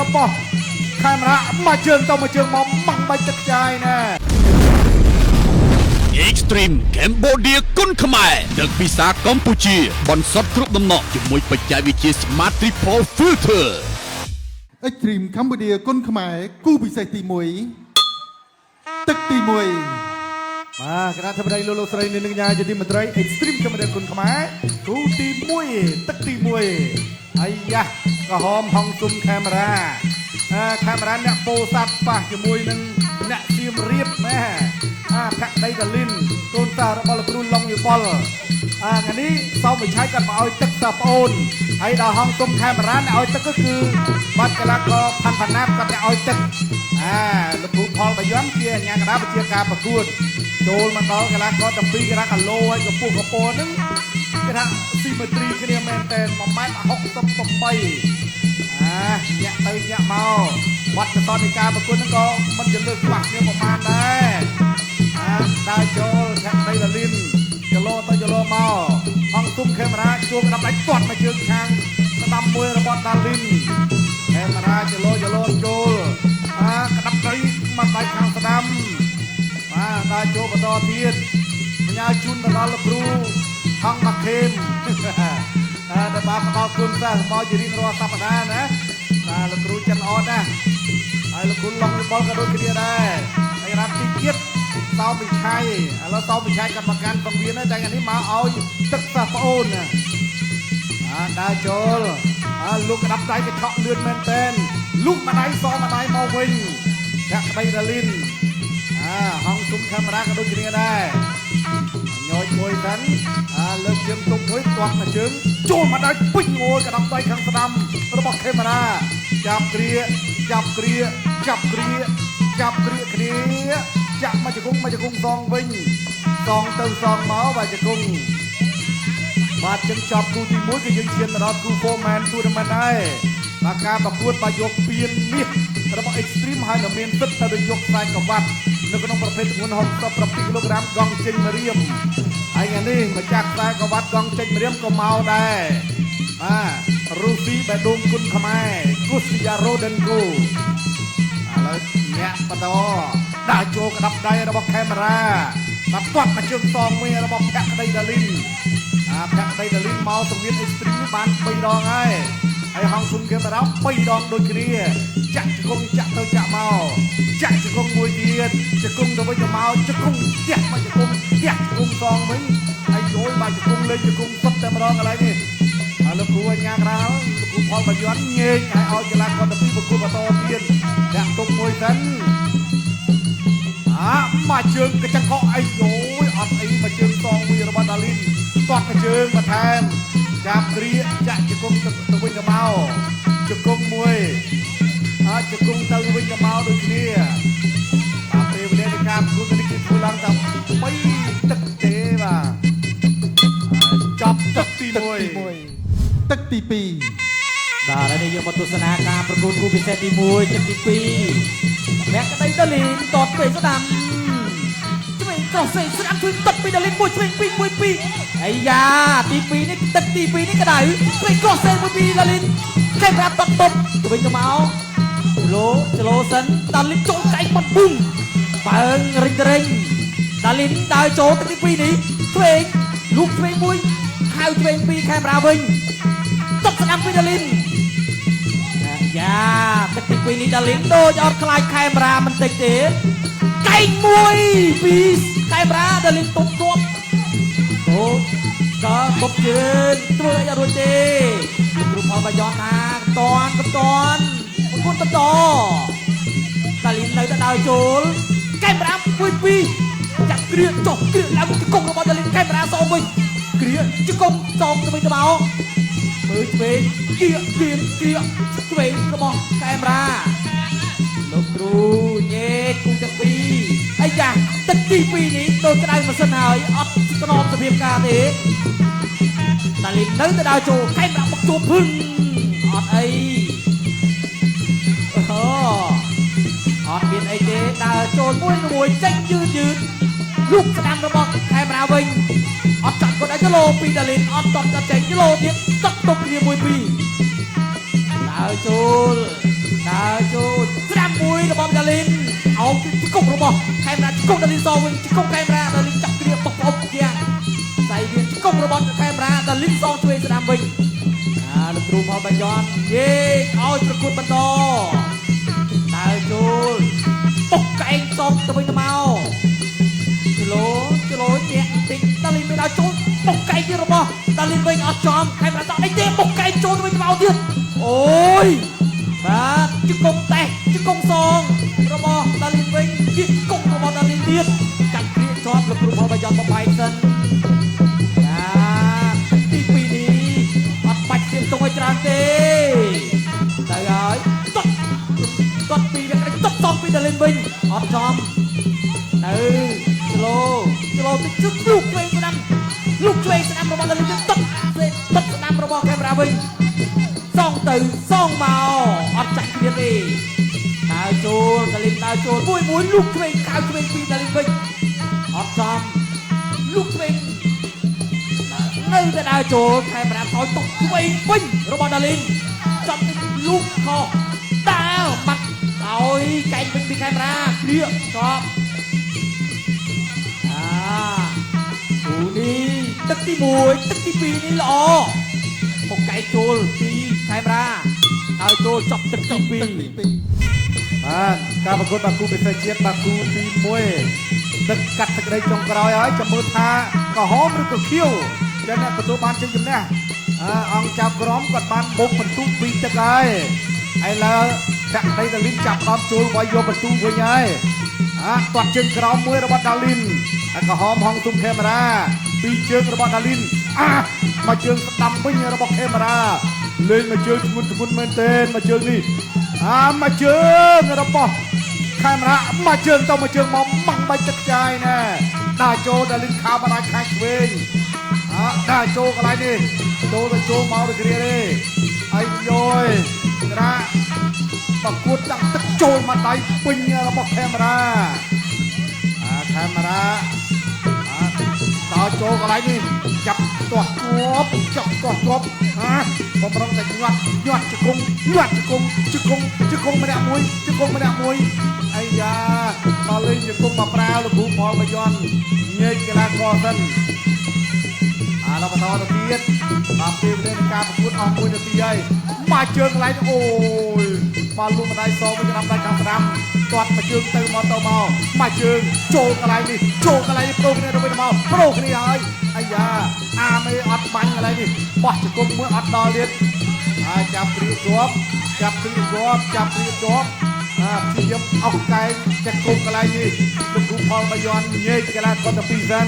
របស់ខេមរាមួយជើងទៅមួយជើងមកម៉ាំងបាច់ទឹកចាយណែ Extreme Cambodia គុនខ្មែរទឹកពិសាកម្ពុជាបន្សុទ្ធគ្រប់ដំណក់ជាមួយបច្ចេកវិទ្យា Smart Triple Filter Extreme Cambodia គុនខ្មែរគូពិសេសទី1ទឹកទី1 បាទគណៈធិបតីលោកលោកស្រីនាងកញ្ញាជាទីមេត្រី Extreme Cambodia គុនខ្មែរគូទី1ទឹកទី1អាយ៉ាក្រហមហងស៊ុំកាមេរ៉ាអាកាមេរ៉ាអ្នកពោធិ៍សាត់ប៉ះជាមួយនឹងអ្នកសៀមរាបណាអាភក្តីតាលីនកូនតារបស់លោកគ្រូឡុងយបលអាថ្ងៃនេះសោមវិឆ័យគាត់មកឲ្យទឹកតាប្អូនហើយដល់ហងស៊ុំកាមេរ៉ាអ្នកឲ្យទឹកក៏គឺបាត់កលាករផាន់ផាណាតគាត់អ្នកឲ្យទឹកអាលោកគ្រូផលបាយ័នជាអាជ្ញាកណ្ដាលវិជាការប្រកួត ចូលមកដល់កីឡាករទាំងពីរកីឡាកាឡូហើយកពស់កពរហ្នឹងគេថាស៊ីមេត្រីគ្នាមែនតែ1ម៉ែត្រ68អាញាក់ទៅញាក់មកបាត់កតនៃការប្រកួតហ្នឹងក៏មិនយល់ខ្វះគ្នាប្រហែលដែរអាដើរចូលខាក់ដីលលីនចលោទៅចលោមកហងទុំខេមរាជួងក្តាប់ដៃទាត់មកជើងខាងស្ដាំមួយរបស់ដាលីនខេមរាចលោចលោចូលអាក្តាប់ដៃមកដៃខាងស្ដាំ បាទដើរចូលបន្តទៀតផ្ញើជូនទៅដល់លោកគ្រូហងម៉ាខេម អាដែលបានផ្ដល់គុណសាសមកជារៀងរាល់សប្តាហ៍ណាបាទលោកគ្រូចិនអត់ណាហើយលោកគ្រូឡុងវិបុលក៏ដូចគ្នាដែរហើយរ៉ាត់ទីជាតិសោមវិឆ័យឥឡូវសោមវិឆ័យគាត់មកកាន់ពងវៀនហើយតែថ្ងៃនេះមកឲ្យទឹកសាសប្អូនណាអាដើរចូលអាលោកក្តាប់ដៃកញ្ឆក់លឿនមែនតែនលុកម្ដាយសម្ដាយមកវិញភក្តីដាលីន អាហងស៊ុំកាមេរ៉ាក៏ដូចគ្នាដែរញយមួយសិនអាលើកជើងទុំមួយទាត់មួយជើងចូលមកដល់ពេញងួយក្តាប់ដៃខាងស្ដាំរបស់កាមេរ៉ាចាប់គ្រាចាប់គ្រាចាប់គ្រាចាប់គ្រាគ្នាចាក់មកជង្គង់មកជង្គង់សងវិញសងទៅសងមកបាទជង្គង់បាទចឹងចប់គូទី1គឺយើងឈានទៅដល់គូ 4 man tournament ហើយបាទការប្រកួតបាទយកពានមាសរបស់ Extreme ហើយនឹងមានសិទ្ធិទៅយកខ្សែក្រវ៉ាត់នៅក្នុងប្រភេទទម្ងន់67គីឡូក្រាមកង់ចេញមរៀមហើយថ្ងៃនេះម្ចាស់ខ្សែក្រវ៉ាត់កង់ចេញមរៀមក៏មកដែរបាទរុស្ស៊ីបេះដូងគុណខ្មែរគូស្ទីយ៉ារ៉ូដេនកូឥឡូវអ្នកបន្តដាក់ចូលក្តាប់ដៃរបស់កាមេរ៉ាបាទទាត់មកជើងសងមួយរបស់ភក្តីដាលីនអាភក្តីដាលីនមកសង្វៀន Extreme នេះបាន3ដងហើយហើយហងស៊ុំកាមេរ៉ា3ដងដូចគ្នាចាក់ជង្គង់ចាក់ទៅចាក់មកចាក់ជង្គង់មួយទៀតជង្គង់ទៅវិញទៅមកជង្គង់ផ្ទះមកជង្គង់ផ្ទះជង្គង់សងវិញហើយយបាទជង្គង់លេងជង្គង់សុទ្ធតែម្ដងកន្លែងនេះហើយលោកគ្រូអញ្ញាក្រាលលោកគ្រូផលបាយ័នញែកឲ្យឲ្យកីឡាករទាំងពីរប្រកួតបន្តទៀតដាក់ទុកមួយសិនអាមកជើងកញ្ចឹងកអីយយអត់អីមកជើងសងមួយរបស់ដាលីនទាត់មកជើងបន្ថែមចាប់គ្រាចាក់ជង្គង់ទៅវិញទៅមកជង្គង់មួយអាចជង្គង់ទៅវិញទៅមកដូចគ្នាបាទពេលវេលានៃការប្រកួតនេះគឺធ្វើឡើងតែ3ទឹកទេបាទចប់ទឹកទី ទឹកទី 1 1ទឹកទី2 បាទហើយនេះយើងមកទស្សនាការប្រកួតគូពិសេសទី1ទឹកទី2អ្នកក្តីដាលីនតតពេលស្ដាំឆ្វេងក្រោះសេស្ដាំជួយទឹកពីដាលីនមួយឆ្វេងពីរមួយពីរអាយ៉ាទី2នេះទឹកទី2នេះក្តៅឆ្វេងក្រោះសេមួយពីរដាលីនគេប្រាប់តតតុបទៅវិញទៅមកចលោចលោសិនដាលីនចូលកែងបាត់ប៊ុំបើងរិញរិញដាលីនដើរចូលទឹកទី2នេះឆ្វេងលូកឆ្វេងមួយខៅឆ្វេងពីរខេមរាវិញទឹកស្ដាំពីដាលីន យ៉ាទឹកទី2នេះដាលីនដូចអត់ខ្លាចខេមរាមិនតិចទេកែងមួយពីខេមរាដាលីនទប់ទប់អូក៏ទប់ជើងធ្វើអីអត់រួចទេលោកគ្រូផលបាយ័នថាកតាន់កតាន់ប្រកួតបន្តដាលីននៅតែដើរចូលកែមរាមួយពីរចាក់គ្រាចុះគ្រាឡើងជង្គង់របស់ដាលីនកែមរាសងវិញគ្រាជង្គង់សងទៅវិញទៅមកមើលឆ្វេងគៀកគៀកគៀកឆ្វេងរបស់កាមេរ៉ាលោកគ្រូញែកគូទាំងពីរអាយ៉ាទឹកទី2នេះដូចក្តៅម៉ាស៊ីនហើយអត់ស្នំសភាពការទេតាលីននៅទៅដើរចូលកាមេរ៉ាបុកជួបភឹងអត់អីអូអត់មានអីទេដើរចូលមួយមួយចេញយឺតយឺតលូកស្ដាំរបស់កាមេរ៉ាវិញអត់ចាប់គាត់ឲ្យគីឡូពីតាលីនអត់តបចេញគីឡូទៀតទឹកទុកគ្នាមួយពីរដើរចូលដើ ើរចូលស្ដាំមួយរបស់ដាលីនអោជង្គង់របស់ខេមរាជង្គង់ដាលីនសវិញជង្គង់ខេមរាដាលីនចាប់គ្រាបុកប្អូបជាងសៃវាជង្គង់របស់ខេមរាដាលីនសងជួយស្ដាំវិញអាលោកគ្រូផលបាយ័នយេឲ្យប្រកួតបន្តដើរចូលបុកកែងសងទៅវិញទៅមកចលោចលោញាក់តិចដាលីនមិនដល់ចូលបុកកែងទៀតរបស់ដាលីនវិញអត់ចំខេមរាតអីទេបុកកែងចូលទៅវិញទៅមកទៀតអូយបាទជង្គង់តេះជង្គង់សងរបស់ដាលីនវិញជាជង្គង់របស់ដាលីនទៀតកាច់គ្រាជាប់លោកគ្រូផលបាយ័នបបែកសិនបាទទី2នេះអត់បាច់ទៀមទងឲ្យច្រើនទេទៅហើយតត់តត់ពីវាតត់សងពីដាលីនវិញអត់ចំទៅស្លូស្លូទៅជឹកលូកឆ្វេងស្ដាំលូកឆ្វេងស្ដាំរបស់ដាលីនតត់តត់ស្ដាំរបស់កាមេរ៉ាវិញសងទៅសងមកអត់ចាក់គ្នាទេដើរចូលដាលីនដើរចូលមួយមួយលូកឆ្វេងកៅឆ្វេងពីដាលីនវិញអត់ចំលូកឆ្វេងនៅតែដើរចូលខេមរាថយតុកឆ្វេងវិញរបស់ដាលីនចំទៅលូកខុសដើរបាត់ឲ្យកែងវិញពីខេមរាគ្រាជាប់អាគូនេះទឹកទី1ទឹកទី2នេះល្អមកកែចូលពីខេមរាឲ្យចូលចប់ទឹកទី2 បាទការប្រកួតបាគូពិសេសជាតិបាគូទី1ទឹកកាត់ទឹកដីចុងក្រោយហើយចាំមើលថាក្រហមឬក៏ខៀវចឹងអ្នកទទួលបានជ័យជំនះអង្គចាប់ក្រមគាត់បានបុកបន្ទុកពីទឹកហើយឥឡូវចាក់ដីដាលីនចាប់ដើមចូលវាយយកបន្ទុកវិញហើយអាទាត់ជើងក្រោមមួយរបស់ដាលីនហើយក្រហមហងទុំខេមរាពីរជើងរបស់ដាលីនអាមកជើងស្ដាំវិញរបស់ខេមរាលេងមកជើងធ្ងន់ធ្ងន់មែនទែនមកជើងនេះអាមកជើងរបស់ខេមរាមកជើងទៅមកជើងមកម៉ាំងបាច់ទឹកចាយណែដើរចូលដាលីនខោម្ដាយខាងឆ្វេងអាដើរចូលកន្លែងនេះចូលទៅចូលមកដូចគ្នាទេអាយយយក្រាប្រកួតដាក់ទឹកចូលមកដៃពេញរបស់ខេមរាអាខេមរាអាដើរចូលកន្លែងនេះចាប់ទាស់ជាប់ចាប់ទាស់ជាប់អាបំរុងតែញាត់ញាត់ជង្គង់ញាត់ជង្គង់ជង្គង់ជង្គង់ម្នាក់មួយជង្គង់ម្នាក់មួយអាយ៉ាមកលេងជង្គង់មកប្រាលោកគ្រូផលបាយ័នញែកកីឡាករសិនអាឡបន្តទៅទៀតបាទពេលវេលានៃការប្រកួតអស់1នាទីហើយមកជើងកន្លែងអូយបាទលូម្ដាយសវិញច្រាំដៃខាងស្ដាំទាត់មកជើងទៅមកទៅមកមកជើងចូលកន្លែងនេះចូលកន្លែងនេះប្រូគ្នាទៅវិញមកប្រូគ្នាហើយអាយ៉ាអាមេអត់បាញ់កន្លែងនេះបោះជង្គង់មួយអត់ដល់ទៀតហើយចាប់ព្រាជាប់ចាប់ព្រាជាប់ចាប់ព្រាជាប់អាព្យាយាមអុកកែងជង្គង់កន្លែងនេះលោកគ្រូផលបាយ័នញែកកីឡាករទៅពីរសិន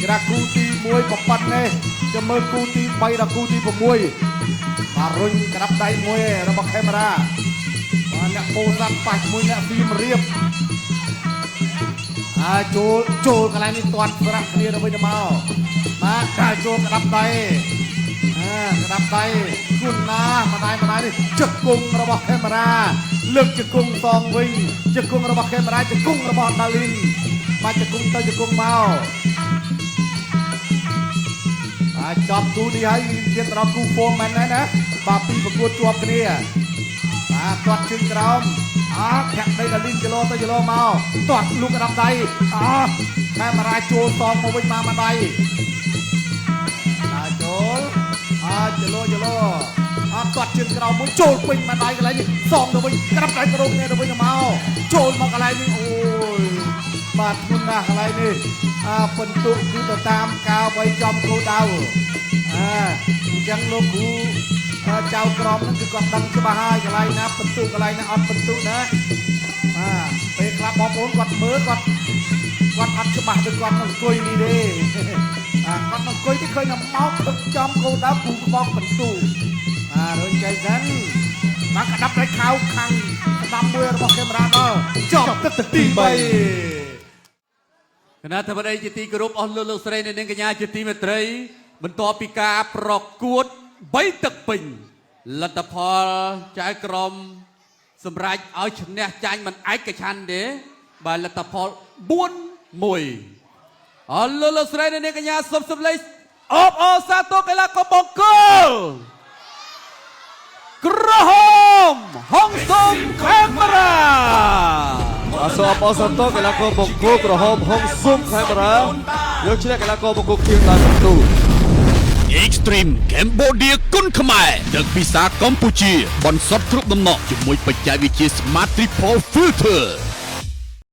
កីឡាគូទី1ប៉ុណ្ណេះចាំមើលគូទី3ដល់គូទី6បាទរុញក្តាប់ដៃមួយរបស់ខេមរាបាទអ្នកពោធិ៍សាត់ប៉ះជាមួយអ្នកសៀមរាបអាចូលចូលកន្លែងនេះទាត់ស្រាក់គ្នាទៅវិញទៅមកបាទការចូលក្តាប់ដៃអាក្តាប់ដៃគុណណាម្ដាយម្ដាយនេះជង្គង់របស់ខេមរាលើកជង្គង់សងវិញជង្គង់របស់ខេមរាជង្គង់របស់ដាលីនបាទជង្គង់ទៅជង្គង់មកអាចចប់គូនេះហើយជាត្រង់គូហ្វូមែនដែរណាបាទពីប្រកួតជាប់គ្នាបាទទាត់ជើងក្រោមអាធាក់ដីដាលីនគីឡូទៅគីឡូមកទាត់លូកក្តាប់ដៃអាខេមរាចូលតងមកវិញមកម្ដាយដើរចូលអាចឡូចឡូអត់ទាត់ជើងក្រោមមួយចូលពេញម្ដាយកន្លែងនេះសងទៅវិញក្តាប់ដៃប្រូគ្នាទៅវិញមកចូលមកកន្លែងនេះអូយបាទធ្ងន់ណាស់កន្លែងនេះអាពិន្ទុគឺទៅតាមការវៃចំគោលដៅអាអញ្ចឹងលោកគ្រូចៅក្រមហ្នឹងគឺគាត់ដឹងច្បាស់ហើយកន្លែងណាពិន្ទុកន្លែងណាអត់ពិន្ទុណាបាទពេលខ្លះបងប្អូនគាត់មើលគាត់គាត់អត់ច្បាស់ទៅគាត់នឹងអង្គុយនេះទេអាគាត់នឹងអង្គុយនេះឃើញតែមកខឹកចំគោលដៅគូក្បោកពិន្ទុអារើចៃសិនមកក្តាប់ដៃខៅខាងស្ដាំមួយរបស់កាមេរ៉ាដល់ចប់ទឹកទី3គណៈធិបតីជាទីគោរពអស់លោកលោកស្រីនិងនាងកញ្ញាជាទីមេត្រីបន្ទាប់ពីការប្រកួត3ទឹកពេញលទ្ធផលចៅក្រមសម្រាប់ឲ្យឈ្នះចាញ់មិនឯកច្ឆន្ទទេបាទលទ្ធផល4-1អស់លោកលោកស្រីនិងនាងកញ្ញាសូមសម្លេងអបអរសាទរកីឡាករបង្គោលក្រហមហងសុំខ អបអរសាទរកីឡាករបង្គោលក្រហមហុងស៊ុំខេមរាយកឈ្នះកីឡាករបង្គោលខៀវដោយពិន្ទុ Extreme Cambodia គុនខ្មែរទឹកពិសាកម្ពុជា បន្សុទ្ធគ្រប់ដំណក់ជាមួយបច្ចេកវិទ្យា Smart Triple Filter។